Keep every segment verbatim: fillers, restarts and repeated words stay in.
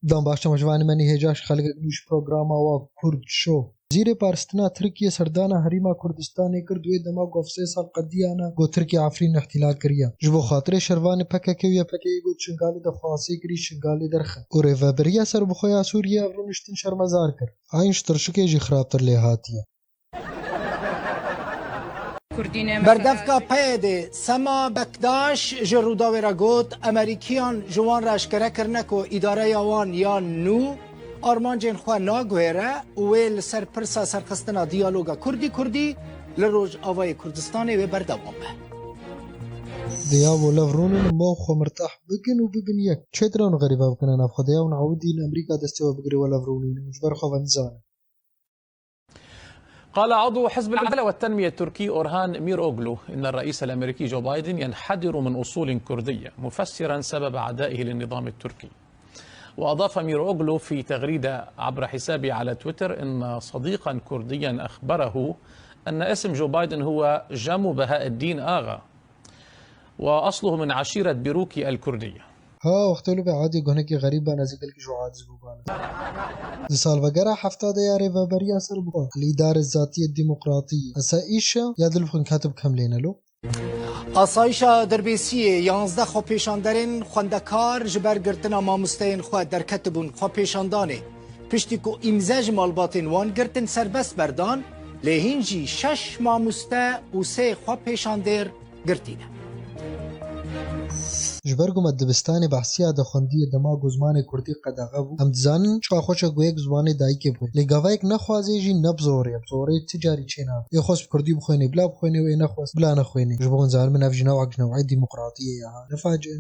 Dem baş, temaşevanê me, nî hêja ji xelkek nû ji programa wa Kurd Show. Wezîrê Parastina Tirkiyê serdana Herêma Kurdistanê kir, di wê dema ku sê sal qediyane ku Tirkiye Efrîn îhtîlal kiriye. Ji bo xatirê şervanê P K K û Y P G yê ku Şingalê de xwasê kirî Şingalê derxe û Rêveberiya Serbixwe ya Sûriyê ev rûniştin şermezar kir. Eyn ji tirşikê jî xirabtir lê hatiye. Berdevka P Y D'ê Sema Bekdaş ji Rûdawê re got, Emerîkiyan ji wan re eşkere kirine ku îdareya wan ya nû armancên xwe naguhêre û wê li ser pirsa serxistina diyaloga Kurdî-Kurdî li Rojavayê Kurdistanê wê berdewam be. Diya bo lev rûnin û ma xwe mirtah bikin û bibin yek. Çê diran û xerîba bikin nav xwe. Diya hûn ewidîn Emerîka destê we bigire we lev rûnînin û ji ber xwe ve nizanin. قال عضو حزب العدالة والتنمية التركي أورهان ميروغلو إن الرئيس الأمريكي جو بايدن ينحدر من أصول كردية، مفسرا سبب عدائه للنظام التركي. وأضاف ميروغلو في تغريدة عبر حسابه على تويتر إن صديقا كرديا أخبره أن اسم جو بايدن هو جامو بهاء الدين آغا، وأصله من عشيرة بيروكي الكردية. Ha, wextê lûbê adê gunekî xerîban ez ê gelkî ji we aciz bûbana. Di salvegera hefta de ya Rêveberiya Serbixwe, Lidar Zatiyê Demokratî, Esa Îşe, ya dil bixin katib kem lêne lo. Asayişa Dirbêsiyê yanzdeh xwepêşanderên xwendekar ji ber girtina mamosteyên xwe derketibûn xwepêşandanê. Piştî ku îmze ji malbatên wan girtin serbest berdan, lê hîn jî şeş mamoste û sê xwepêşandêr girtî ne. Ji ber ku me dibistanê behsiya de xwendiye dema ku zimanê kurdî qedexe bû, em dizanin çiqa xweş e ku yek zimanê dayikê bixwîne. Lê gavayek nexwazê jî ne bi zorê ye. Bi zorê ti carî çê nabe. Ê xwest bi kurdî bixwênê, bila bixwênê û ê nexwest bila nexwênê. Ji bo hûn zanin min ev jî newek ji new'ê demokratiyê ye ha. Ne faciye.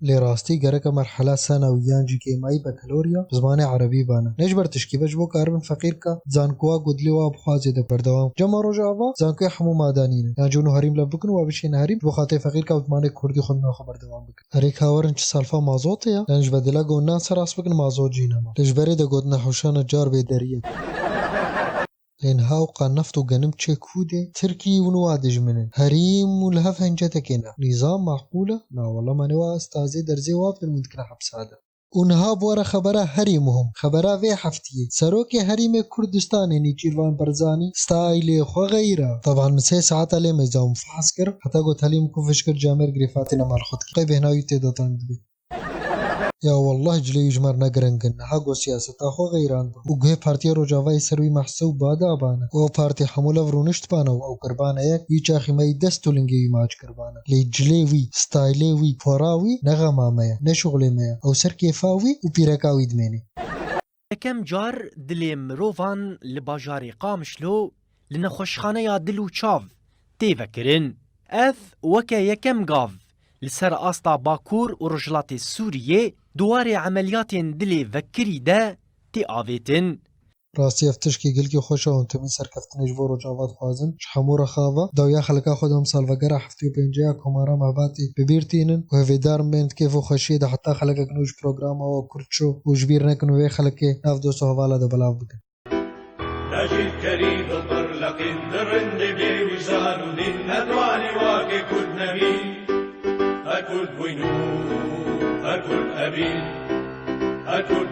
Lê rastî gereke merhela senawiyan jî kêmayî bekeloriya bi zimanê erebî bane. Ne ji ber tişkî be, ji bo karibin feqîrka zankowa ku dilê wa bixwazê de berdewam. Cema Rojava zankoyê hemû madanî ne. Yan ji hûn û herîm lev bikin û wa bişêne herîm, ji bo xatirê feqîrka bi zimanê kurdî xwendina xwe berdewam bikin. Erê ka werin çi salfa mazotê ya? Yan ji bedela ku nan serast bikin mazot jî nema. Lê ji berê de gotina hewşana car bê derî ye. Lê niha ewqa neft û genim çê kû dê? Tirkî hûn wa dijmin in. Herîm û li hev hencetekê ne. Nîzam maqûl e? Na wele, me nêwa ez tazê derzê wa bidin hûn dikine hepsa de. Û niha bi we re xebera herî muhim, xebera vê heftiyê. Serokê Herêmê Kurdistanê Nêçîrvan Barzanî staylê xwe xeyra. Teban min sê saeta lê meyza û min fehs kir, heta got helî min ku fiş kir camêr girêfatê li mal xwe dikir. Qey bêhna wî tê de teng dibê. Ya wellah cilê wî ji me re ne giring in. Niha got siyaseta xwe xeyrandibe. Û guhê Partiya Rojavayê ser wî mehse û bada bane. Û ew partî hemû lev rûniştbane û ew kirbane yek, wî çaxî me yî dest û lingê wî maç kirbane. Lê cilê wî, staylê wî, pora wî ne xema me ye, ne şixulê me ye. Ew ser kêfa wî û pîreka wî dimêne. Yekem car dilê mirovan li bajarê Qamişlo li nexweşxaneya dil û çav tê vekirin. Ev weke yekem gav li ser asta Bakur û Rojhilatê Sûriyê di warê emeliyatên dilê vekirî de tê avêtin. Rastî ev tişkê gelkî xweş e, hûn temî serkeftinê ji bo Rojava dixwazin. Ji hemû re xav e. Dawiya xeleka xwe de em salvegera heftê û pêncê ya Komara Mebatê bi bîr tînin û hêvêdar in bên di kêf û xweşiyê de heta xelekek nû ji programa we Kurd Show û ji bîr nekin û vê xelekê nav dost û hevala de belav bikin. Lajî kerî dilpir leqîn di rindê bêwîzan û dîn netwanî wake Kurd nebî. Her Kurd bûyn û her Kurd ebî. Her Kurd